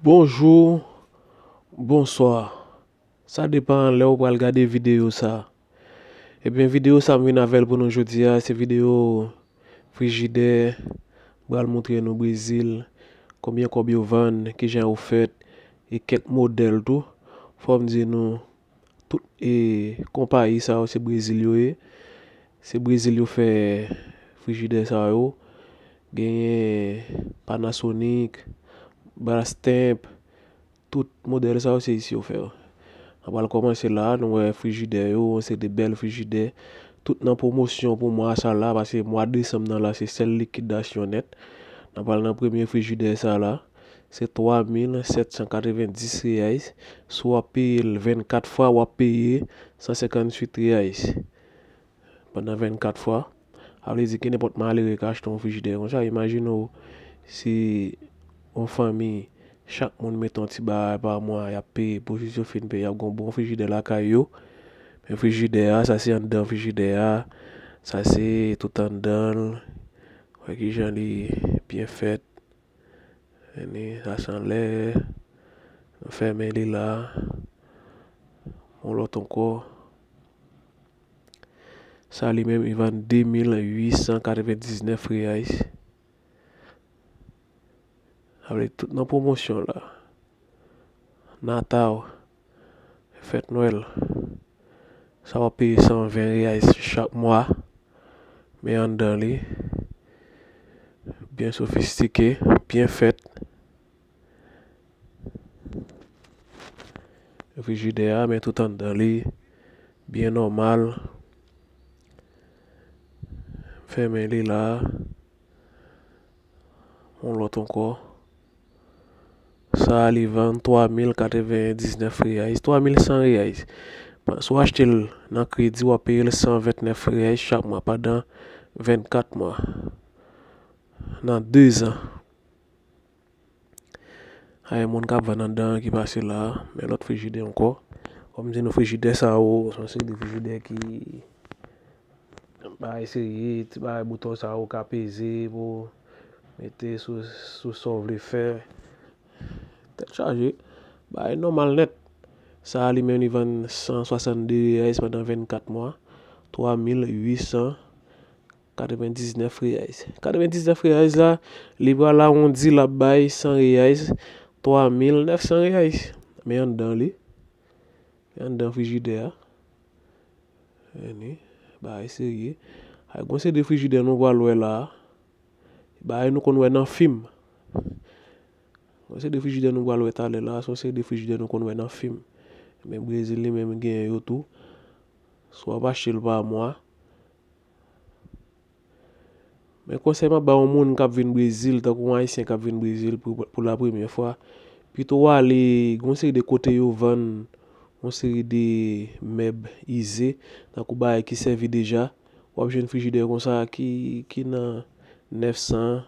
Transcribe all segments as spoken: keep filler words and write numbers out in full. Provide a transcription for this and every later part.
Bonjou, bonswa. Sa depann lè ou pral gade videyo sa. Ebyen, videyo sa m vin avè l pou nou jodi a, se videyo frijidè, m pral montre nou Brezil, konbyen kòb yo vann, kijan yo fèt, e kèk modèl tou. Fò m di nou, tout, e, konpayi sa yo se Brezil yo ye. Se Brezil yo fè frijidè sa yo. Genyen Panasonic, Brastemp, tout modèl sa yo se isi yo fè yo. N a pral kòmanse la, nou wè frijidè yo, se de bèl frijidè. Tout nan pwomosyon pou mwa sa la, paske mwa desanm nan la, se sèl likidasyon nèt. N a pral nan premye frijidè sa la. Se twa mil sèt san katrevenndis reais. Si w ap peye l vennkat fwa, w ap peye san senkantuit reais pandan vennkat fwa. Sa vle di ke nenpòt malere ka achte yon frijidè konsa. Imajine w si yon fanmi, chak moun mete yon ti bagay pa mwa, y ap peye, pou jis yo fin peye, y ap gen yon bon frijidè lakay yo. Men frijidè a, sa se anndan frijidè a, sa se tout anndan l. Wè kijan li byen fèt. Vini, sa se anlè. Nou fèmen li la. Yon lòt ankò. Sa li menm, li vann de mil uit san katrevendiznèf reais. Sa vle di tout nan pwomosyon la. Natal, fèt Nwèl. Sa w ap peye san ven reais chak mwa. Men anndan li, byen sofistike, byen fèt. Frijidè a, men tout anndan li, byen nòmal. Fèmen li la. Yon lòt ankò. Sa a, li vann twa mil katrevendiznèf reais, twa mil san reais. Si w achte l nan kredi, w ap peye l san ventnèf reais chak mwa pandan vennkat mwa. Nan dezan. Ay, moun k ap vann anndan ki pase la, men lòt frijidè ankò. Kòm m di nou, frijidè sa yo, se yon seri de frijidè ki bagay serye, ti bagay bouton sa yo ka peze pou mete sou, sou sa w vle fè. Tèt chaje, bagay nòmal nèt. Sa a li menm li vann san swasannde reais pandan vennkat mwa, twa mil uit san katrevendiznèf reais. Katrevendiznèf reais la, li pral awondi, l ap bay san reais, twa mil nèf san reais. Men anndan li, men anndan frijidè a. Vini, bagay serye. Ay, gon seri de frijidè nou pral wè la. Bagay nou konn wè nan fim. Gon seri de frijidè nou pral wè talè la, se yon seri de frijidè nou konn wè nan fim. Men Brezil li menm genyen yo tou. Si w ap achte l pa mwa. Men konsèy m ap ba yon moun k ap vin Brezil, tankou yon Ayisyen k ap vin Brezil pou, pou lapremyè fwa, pito w ale gon seri de kote yo vann yon seri de mèb ize, tankou bagay ki sèvi deja. W ap jwenn frijidè konsa ki, ki nan nèf san,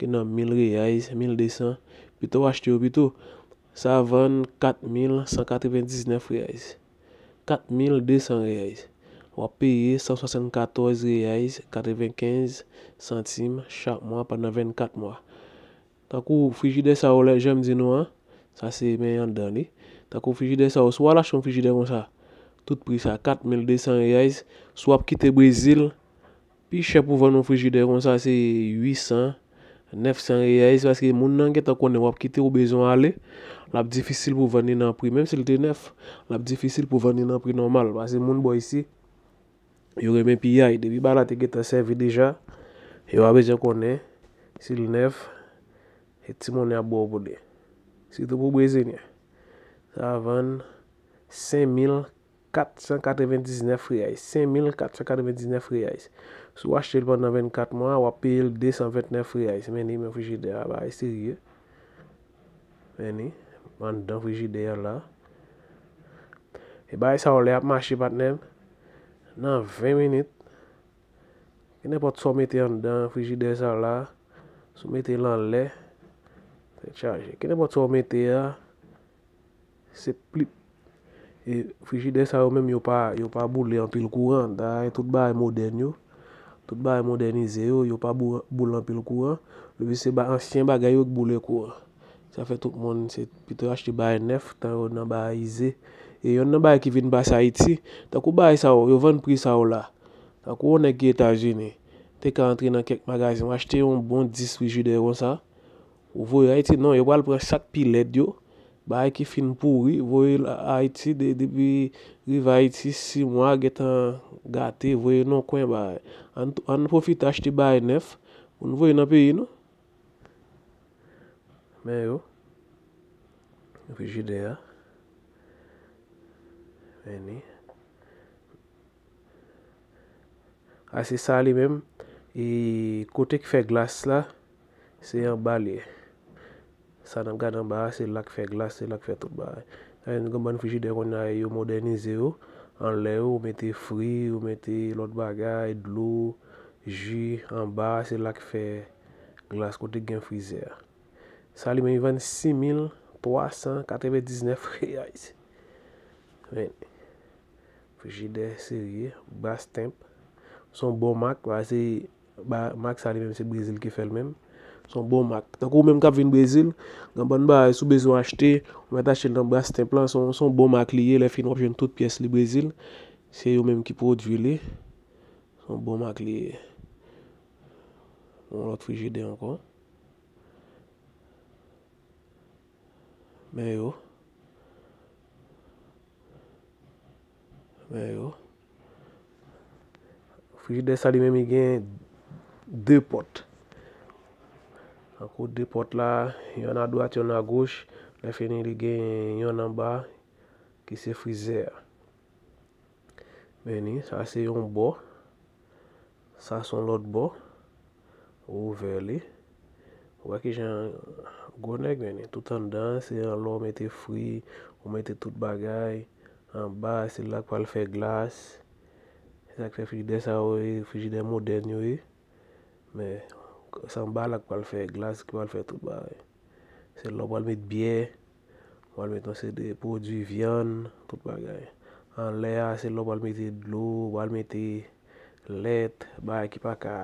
ki nan mil reais, mil de san. Pito w achte yo pito. Sa vann kat mil san katrevendiznèf reais. Kat mil de san reais. W ap peye san swasannkatòz reais katrevenkenz santim chak mwa pandan vennkat mwa. Tankou frijidè sa yo, lè jan m di nou an, sa se men anndan li. Tankou frijidè sa yo, si w al achte yon frijidè konsa, tout pri sa, kat mil de san reais, si w ap kite Brezil, pi chè pou vann yon frijidè konsa se uit san, nèf san reais, paske moun nan gentan konnen w ap kite, ou bezwen ale, l ap difisil pou vann li nan pri, menm si l te nèf, l ap difisil pou vann li nan pri nòmal, paske moun bò isi, yo renmen piyay. Depi bagay la te gentan sèvi deja, yo pa bezwen konnen si l nèf, se ti monnen y ap ba w pou li. Sitou pou Brezilyen. Sa vann senk mil kat san katrevendiznèf reais. Senk mil kat san katrevendiznèf reais. Si w achte l pandan vennkat mwa, w ap peye l de san ventnèf reais. Men li, men frijidè a, bagay serye. Men li, anndan frijidè a la. E bagay sa yo lè y ap mache, patnè m, nan ven minit, kenenpòt sa w mete anndan frijidè sa la, si w mete l anlè, tèt chaje. Kenenpòt sa w mete a, se pli. E frijidè sa yo menm, yo pa, yo pa boule anpil kouran. Dayè, tout bagay modèn yo, tout bagay modènize yo, yo pa bou-, boule anpil kouran. Depi se ba-, ansyen bagay yo k boule kouran. Sa fè tout moun se pito yo achte bagay nèf, tan yo nan bagay ize. E yonn nan bagay ki vin pase Ayiti, tankou bagay sa yo, yo vann pri sa yo la. Tankou yon nèg ki Etazini, te ka antre nan kèk magazen, w achte yon bon dis frijidè konsa, ou voye Ayiti, non, yo pral pran sa k pi lèd yo, bagay ki fin pouri, voye l Ayiti, de, depi rive Ayiti, sis mwa, gentan gate, voye nan kwen bagay. Ann, ann pwofite achte bagay nèf, pou n voye nan peyi nou. Men yo. Frijidè a. Men li. A, se sa li menm. E kote k fè glas la, se anba li ye. Sa n ap gade anba a, se la k fè glas, se la k fè tout bagay. Sa vle di gen bann frijidè kounye a yo modènize yo. Anlè yo, ou mete fri, ou mete lòt bagay, dlo, ji, anba a, se la k fè glas kote k gen frizè a. Sa li menm, li vann sis mil twa san katrevendiznèf reais. Men, frijidè serye, Brastemp. Se yon bon mak, pa se ba-, mak sa li menm se Brezil ki fè l menm. Se yon bon mak. Tankou ou menm k ap vin Brezil, gen bann bagay si w bezwen achte, ou mèt achte l nan Brastemp lan, se yon, se yon bon mak li ye, lè fini w ap jwenn tout pyès li Brezil. Se yo menm ki pwodui li. Se yon bon mak li ye. Yon lòt frijidè ankò. Men yo. Men yo. Frijidè sa li menm li gen de pòt. Tankou de pòt la, yonn adwat, yonn agoch. Lè fini li gen yonn anba ki se frizè a. Men li, sa se yon bò. Sa se yon lòt bò. Ou ouvè li. Ou wè kijan gwo nèg men li. Tout anndan, se anlè w mete fri, ou mete tout bagay. Anba, se la k pral fè glas. Se sa k fè frijidè sa yo, e frijidè modèn yo ye. Men, se anba la k pral fè glas, ki pral fè tout bagay. Se la w pral met byè, w pral met yon seri de pwodui vyann, tout bagay. Anlè a, se la w pral mete dlo, w pral mete lèt, bagay ki pa ka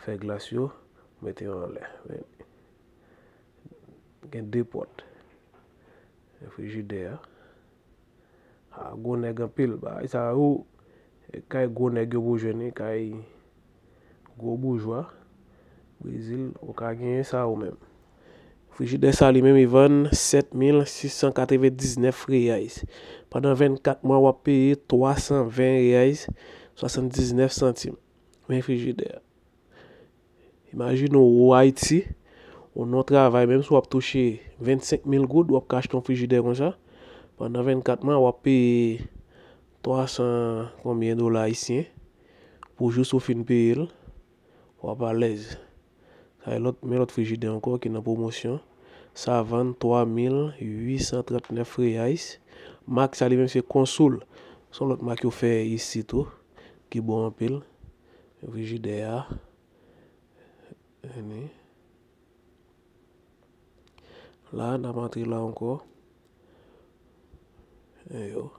fè glas yo, mete yo anlè. Men, gen de pòt. Frijidè a. A, gwo nèg anpil. Bagay sa yo, e kay gwo nèg yo pou jwenn li, kay gwo boujwa. Brezil, ou ka genyen sa ou menm. Frijidè sa li menm, li vann sèt mil sis san katrevendiznèf reais. Pandan vennkat mwa, w ap peye twa san ven reais, swasanndiznèf santim. Men frijidè a. Imajine w, ou Ayiti, ou nan yon travay, menm si w ap touche vennsenk mil goud, w ap ka achte yon frijidè konsa. Pandan vennkat mwa, w ap peye twa san konbyen dola ayisyen pou jis ou fin peye l, w ap alèz. Sa e lòt, men lòt frijidè ankò ki nan pwomosyon. Sa vann twa mil uit san trannèf reais. Mak sa li menm se Consul. Se yon lòt mak yo fè isit tou, ki bon anpil. Frijidè a. Vini. La, n ap antre la ankò. Eyo.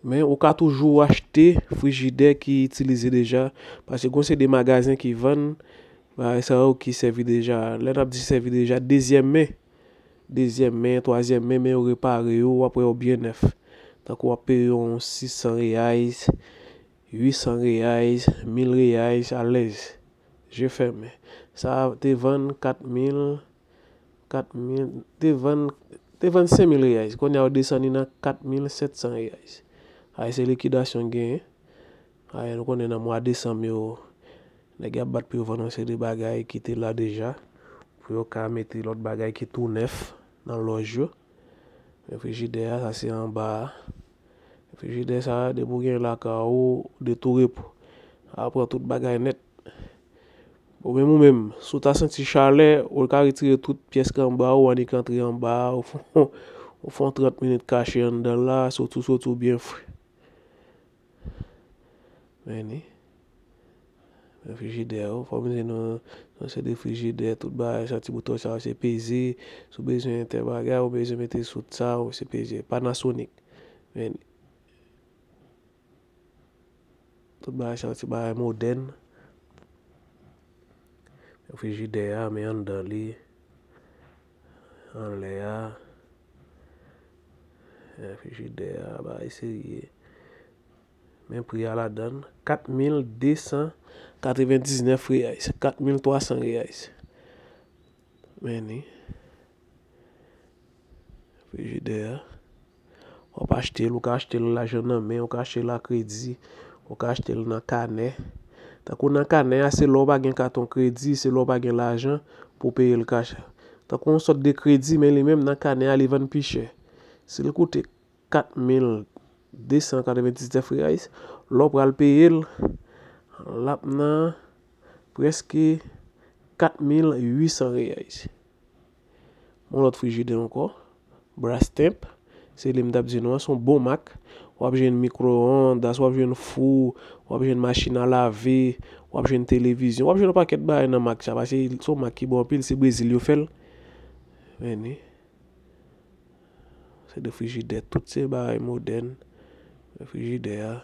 Men ou ka toujou achte frijidè ki itilize deja, paske gon seri de magazen ki vann bagay sa yo ki sèvi deja. Lè n ap di sèvi deja, dezyèm men. Dezyèm men, twazyèm men, men yo repare yo, w ap wè yo byen nèf. Tankou w ap peye yon sis san reais, uit san reais, mil reais alèz. Je fèmen. Sa te vann kat mil, kat mil, te vann, te vann senk mil reais. Kounye a yo desann li nan kat mil sèt san reais. Ay, se likidasyon genyen. Ay, nou konnen nan mwa desanm yo, nèg y ap bat pou yo vann yon seri de bagay ki te la deja, pou yo ka mete lòt bagay ki tou nèf nan lòj yo. Men frijidè a, sa se anba a. Frijidè sa, depi w gen lakay ou, de tou repo. A pran tout bagay nèt. Ou menm, ou menm, si w ta santi chalè, ou ka retire tout pyès ki anba ou, annik antre anba a, ou fè, ou fè yon trant minit kache anndan la, soti, soti w byen fre. Men li. Men frijidè yo, fò m di nou, nou se de frijidè, tout bagay, sa ti bouton sa yo se peze, si w bezwen tèl bagay, ou bezwen mete sot sa, ou se peze. Panasonic. Men li. Tout bagay sa yo se bagay modèn. Frijidè a, men anndan li. Anlè a. Eh, frijidè a, bagay serye. Men pri a ladan l, kat mil de san katrevendiznèf reais, kat mil twa san reais. Men ni. Frijidè a. W ap achte l, ou ka achte l lajan nan men, ou ka achte l a kredi, ou ka achte l nan kanè. Tankou nan kanè a, se lè w pa gen katon kredi, se lè w pa gen lajan pou w peye l kach. Tankou yon sòt de kredi, men li menm nan kanè a, li vann pi chè. Si l koute kat mil de san katrevendiznèf reais, lè w pral peye l, l ap nan prèske kat mil uit san reais. Yon lòt frijidè ankò, Brastemp, se li m t ap di nou an, se yon bon mak. W ap jwenn mikroondas, w ap jwenn fou, w ap jwenn machin a lave, w ap jwenn televizyon, w ap jwenn yon pakèt bagay nan mak sa, paske se yon mak ki bon anpil, se Brezil yo fè l. Men ni. Se de frijidè, tout se bagay modèn. Frijidè a,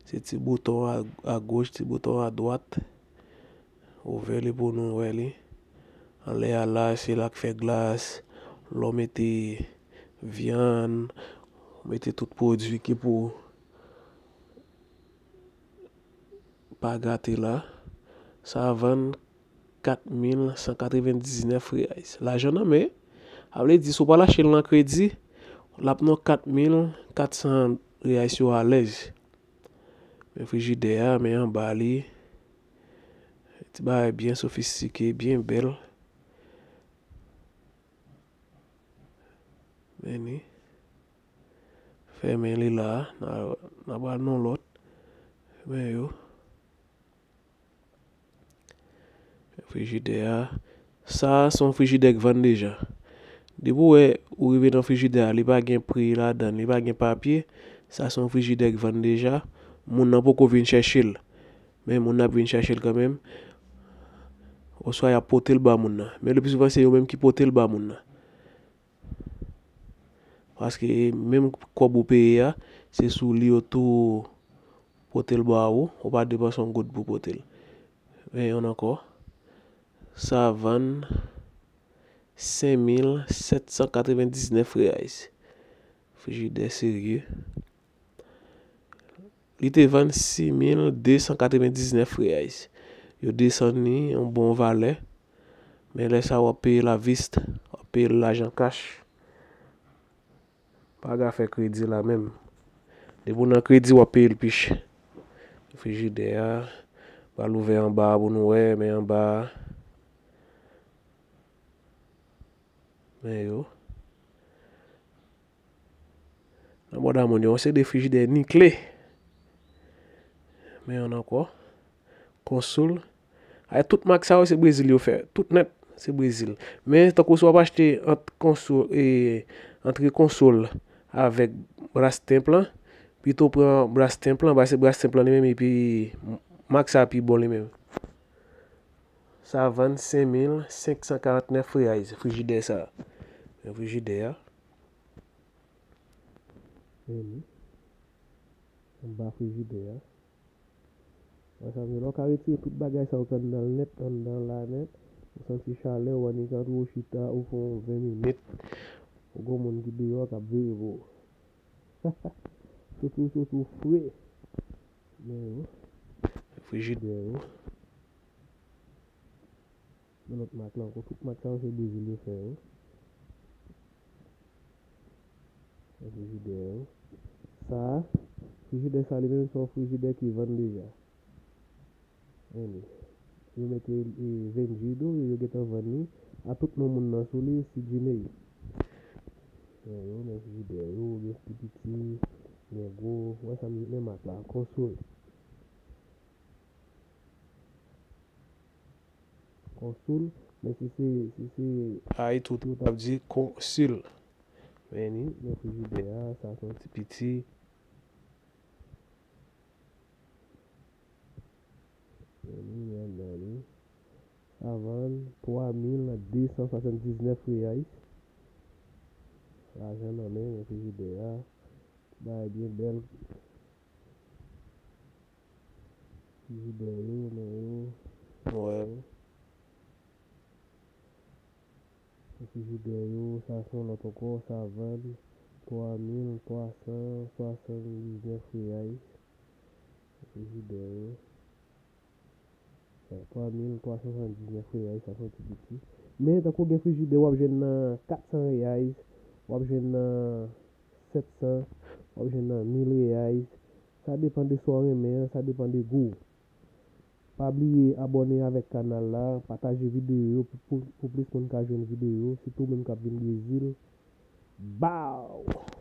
se ti bouton a, a goch, ti bouton a dwat. Ouvè li pou nou wè li. Anlè a la, se la k fè glas. Lè w mete vyann, w mete tout pwodui ki pou pa gate la. Sa vann kat mil san katrevendiznèf reais. Lajan nan men, sa vle di, si w pral achte l nan kredi, l ap nan kat mil kat san reais yo alèz. Men frijidè a, men anba li. Ti bagay byen sofistike, byen bèl. Men ni. Fèmen li la, n a, n a pral nan lòt. Men yo. Frijidè a. Sa a se yon frijidè k vann deja. Depi w wè ou rive nan frijidè a, li pa gen pri ladan, li pa gen papye, sa se yon frijidè k vann deja. Moun nan poko vin chèche l. Men moun nan ap vin chèche l kanmenm. Oswa y ap pote l ba moun nan. Men le pli souvan se yo menm ki pote l ba moun nan. Paske menm kòb ou peye a, se sou li yo tou pote l ba ou, ou pa depanse yon goud pou pote l. Men yonn ankò, sa vann senk mil sèt san katrevendiznèf reais. Frijidè serye. Li te vann sis mil de san katrevendiznèf reais. Yo desann li yon bon valè. Men lè sa a w ap peye l avista, w ap peye l lajan kach. Pa gen afè kredi la menm. Depi w nan kredi, w ap peye l pi chè. Frijidè a, pral ouvè anba a pou nou wè, men anba a. Men yo. Nan bò damòn yo, se de frijidè nikle. Men yonn ankò. Konsol. Ay, tout mak sa yo se Brezil yo fè. Tout nèt se Brezil. Men tankou si w ap achte ant Konsol, e, antre Konsol avèk Brastemp lan, pito pran Brastemp lan, paske Brastemp lan li menm epi mak sa pi bon li menm. Sa vann senk mil senk san karantnèf reais, frijidè sa. Men frijidè a. Men li. Anba frijidè a. Wè sa m di, lè w ka retire tout bagay sa yo k anndan l nèt, anndan la nèt, ou santi chalè, ou annik antre ou chita, ou fè yon ven minit, ou gen yon moun ki deyò k ap veye pou ou. Soti w, soti w fre. Men yo. Frijidè yo. Yon lòt mak la ankò. Tout mak sa yo se Brezil yo fè yo. Frijidè yo. Sa a, frijidè sa li menm se yon frijidè ki vann deja. Men li. Yo mete, e, vendido, yo, yo gentan vann li. A tout non moun nan sou li, Sidney. Men yo, men frijidè yo, gen pi piti, gen gwo. Wè sa m di, men mak la, Konsol. Konsol, men si se, si se Ayiti ou t ap di konsil. Men ni, men frijidè a, sa se yon ti piti. Men ni, men anndan li. Sa vann twa mil de san swasanndiznèf reais. Lajan nan men, men frijidè a. Bagay byen bèl. Frijidè yo, men yo. Mwen. Frijidè yo, sa se yon lòt ankò, sa vann twa mil twa san swasann diznèf reais. Frijidè yo. Twa mil twa san swasann diznèf reais, sa se yon ti piti. Men, tankou gen frijidè, w ap jwenn nan kat san reais, w ap jwenn nan sèt san, w ap jwenn nan mil reais. Sa depann de sa w renmen an, sa depann de gou w. Pa bliye abòne avèk kanal la, pataje videyo yo pou, pou, pou plis moun ka jwenn videyo, sitou menm k ap vin Brezil. Baw!